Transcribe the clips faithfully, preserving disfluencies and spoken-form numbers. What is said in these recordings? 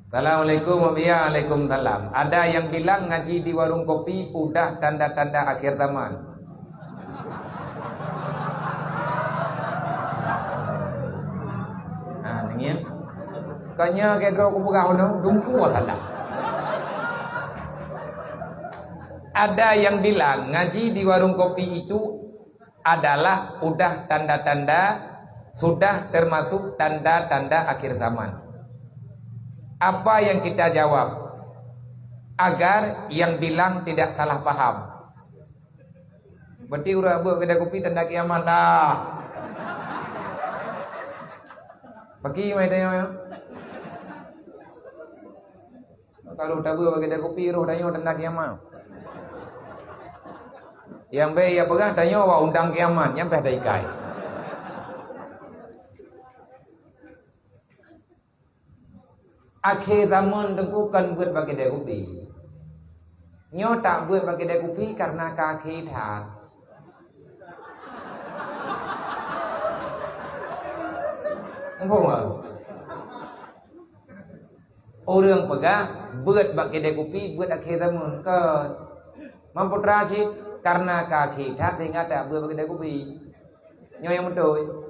Assalamualaikum, waalaikumsalam. Ada yang bilang ngaji di warung kopi udah tanda-tanda akhir zaman. Nah, nengok. Kanya ke droe kupeugah unoe, dungku salah. Ada yang bilang ngaji di warung kopi itu adalah udah tanda-tanda, sudah termasuk tanda-tanda akhir zaman. Apa yang kita jawab agar yang bilang tidak salah paham? Berarti ureuëng buet kedai kopi tanda kiamat dah. Bagi mai tanya. Kalau tabu bagi kedai kopi roh tanya tanda kiamat. Yang baik ya pegang tanya awak undang kiamat, nyampe dah ikai. Akhé zaman teungku kon beuet bak keude kupi. Nyoe tak beuet bak keude kupi karena ka akhé that. Muphom? Ureuëng peugah beuet bak keude kupi beuet akhé zaman, kon. Mampu teurasit karena ka akhé that sehingga tak beuet bak keude kupi. Nyoe nyang beutôi.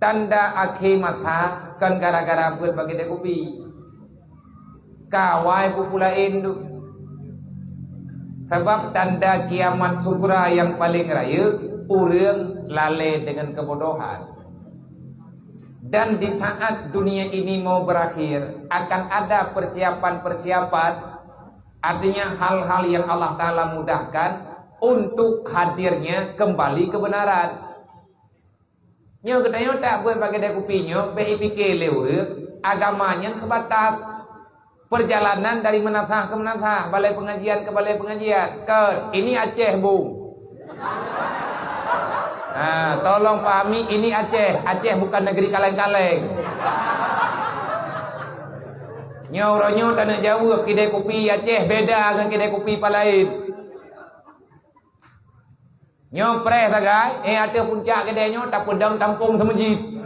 Tanda akhé masa kon gara-gara beuet bak keude kupi. Kawai peue-peue laén tu. Sabab tanda kiamat sugra nyang paleng rayeuk, ureuëng lalée deungon keubodohan. Dan di saat dunia ini mau berakhir, akan ada persiapan-persiapan, artinya hal-hal yang Allah Ta'ala mudahkan untuk hadirnya kembali kebenaran. Nyoe geutanyoe tak beuet bak keude kupi nyoe, bék jipike lé ureuëng, agama nyan sebatas perjalanan dari meunasah ke meunasah, balai pengajian ke balai pengajian. Kon, ini Aceh, Bung. Ha, tolong pahami, ini Aceh. Aceh bukan negeri kaleng-kaleng. Nyoe uroe nyoe taneuk jaweueb, keude kupi Aceh beda ngon keude kupi palaén. Nyoe preh sagai, eh, ateueh puncak keudè nyoe tapeudong tampông seumeujid.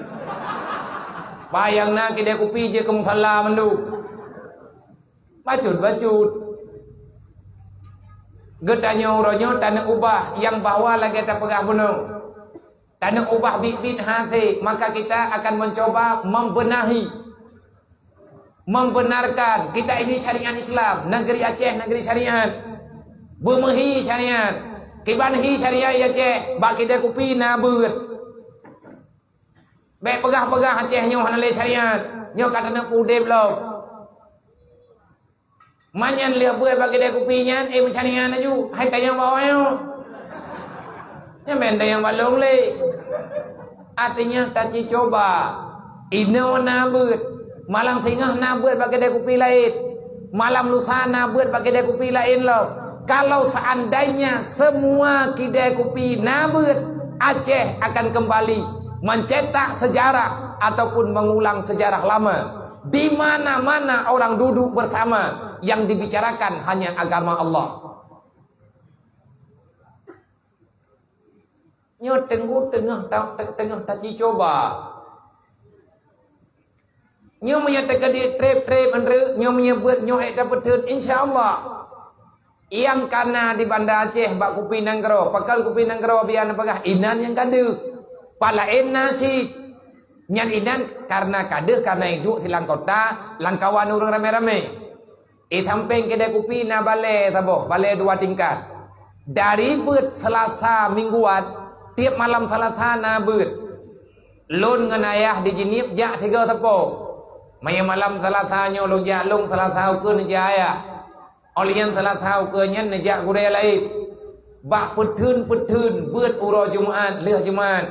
Bayang na keudè kupi jeuet keu musala mandum. Bacut-bacut. Geutanyoe uroe nyoe taneuk ubah nyang bahwa lagèe tapeugah bunoe. Taneuk ubah biet-biet hasé, maka kita akan mencoba membenahi. Membenarkan kita ini syariat Islam, negeri Aceh negeri syariat. Beumeuhi syariat. Kiban hi syariat di Aceh, bak keude kupi na beuet. Bék peugah-peugah Aceh nyoe hana lé syariat. Nyoe ka taneuk udeb lom. Manyan lheueh beuet bak keude kupi nyan, eh, meusyariat laju. Hai tanyong bak awak nyoe. Nyan meuntang nyang balong lé. Artinya, taci coba. Inoe na beuet. Malam singoh na beuet bak keude kupi laén. Malam lusa na beuet bak keude kupi laén lom. Kalau seandainya semua keude kupi na beuet, Aceh akan kembali mencetak sejarah ataupun mengulang sejarah lama. Di mana-mana orang duduk bersama, yang dibicarakan hanya agama Allah. Nyoe teungku teungoh ta-, te-, teungoh taci coba. Nyoe meunyoe teukeudi treb-treb, Andrew, nyoe meunyoe beuet nyoe ék tapeutheun, insya Allah. Nyang kana di Banda Aceh bak kupi nanggroe, pakon kupi nanggroe biasa neupeugah inan nyang ka deuh. Palaén na cit. Nyan inan karena ka deuh, karena iduek silang kota, lam kawan ureuëng ramé-ramé. Di sampéng keude kupi na balée saboh, balée dua tingkat. Dari beuet Selasa mingguan, tieb malam Selasa na beuet. Lôn ngon ayah di Jeunieb jak sigoe sapo. Meunyoe malam Selasa nyoe lôn jak lôn, Selasa ukeue neujak ayah. Óh lheueh nyan Selasa ukeue nyan neujak gurée laén. Bak peutheun-peutheun beuet uroe Jumat, lheueh Jumat.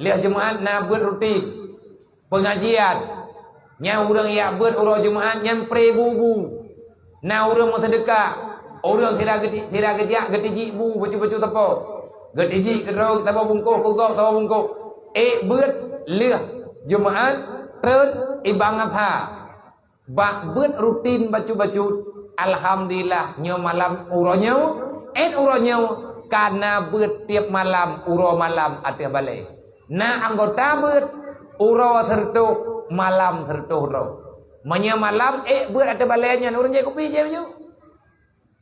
Lheueh Jumat na beuet rutin. Pengajian. Nyang ureuëng jak beuet uroe Jumat nyan pré bu-bu. Na ureuëng meuseudeukah, ureuëng sira geuti-, sira geujak geutijik bu bacut-bacut teupok. Geutijik keudroe saboh bungkôh, keu gob saboh bungkôh. Ék beuet lheueh Jumat treun iban gasa. Bak beuet rutin bacut-bacut, alhamdulillah, nyoe malam uroe nyoe, ék uroe nyoe, ka na beuet tieb malam uroe malam ateueh balée. Na anggota beuet, Uroe sireutôh, malam sireutôh droe. Meunyoe malam ék beuet ateueh balée nyan, ureuëng jép kupi jép ju.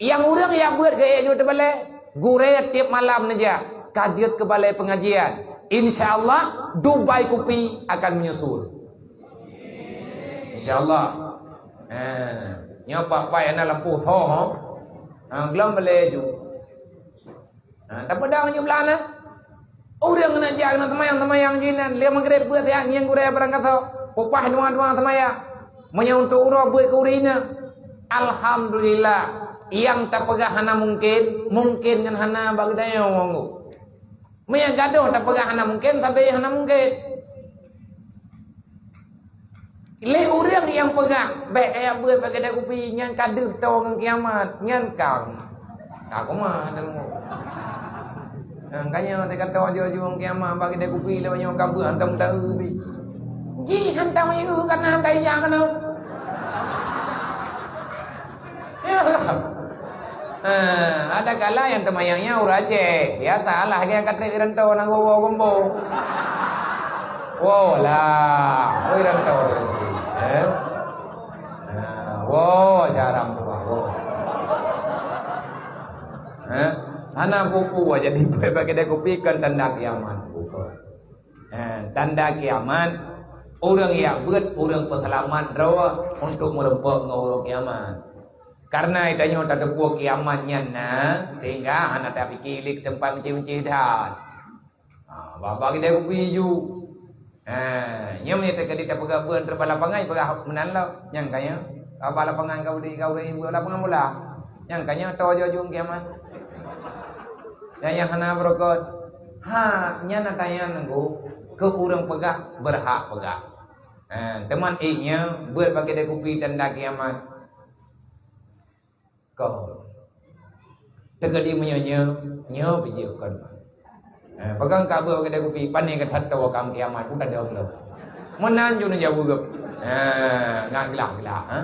Nyang ureuëng jak beuet keu ék ju ateueh balée, gurée tieb malam neujak, ka jeuet keu balée peungajian. Insya Allah, dubai kupi akan menyusul. Insya Allah. Eh, nyoe pak-pak nyang na lampôh tho, ho. Ha, glom balée ju. Ha, tapeudong ju blah na. Ureuëng keuneuk jak keuneuk seumayang-seumayang ju inan, lheueh maghrib beuet siat ngieng gurée barang gasoe. Peupah dua-dua seumayang. Meunyoe untuk uroe beuet keu ureuëng inong. Alhamdulillah, nyang tapeugah hana mungken, mungken ngon hana bak geutanyoe ngon. Meunyoe gadoh tapeugah hana mungken, sabe hana mungken. Lé ureuëng nyang peugah, "Bék kaya beuet bak keude kupi, nyan ka deuh toe ngon kiamat," nyan ka. Ka koma teungoh. Nah, ka nyoe teuka toe aju-aju ngon kiamat bak keude kupi lé nyoe ka beuet hantom taeu pi. Jih hantom taeu kana hantom ija kana. Ya. Ha, ada kala nyang teumayang nyan ureuëng Aceh. Biasa lah, lagée ka trép Wiranto nanggroe woe gombong. Woe lah, Wiranto. Eh? Ha, woe cara buah, woe. Eh? Hana pupu jadi beuet bak keude kupi kon tanda kiamat. Bukan. Eh, tanda kiamat, ureuëng jak beuet, ureuëng peuseulamat droe untuk meureumpok ngon uroe kiamat. Karena tanyoe tateupeue kiamat nyan na, sehingga hana tapike lé teumpat meucé-meucé that. Ha, babah keude kupi ju. Ha, nyoe meunyoe teukeudi tapeugah beuet teubah lapangan, peugah meunan lom. Nyang ka nyoe, babah lapangan ka budi ka ureuëng beuet lapangan bola. Nyang ka nyoe toe aju-aju kiamat. Dan nyang hana beurokot. Ha, nyan na tanyan nanggroe keu ureuëng peugah, beurhak peugah. Ha, teuma ék nyoe beuet bak keude kupi tanda kiamat. Kon. Teukeudi meunyoe nyoe, nyoe bijéh kon. Ha, peugah ka beuet bak keude kupi, pane ka that toe kam kiamat, buta dong lom. Meunan ju neujaweueb. Ha, ngat glah-glah, ha.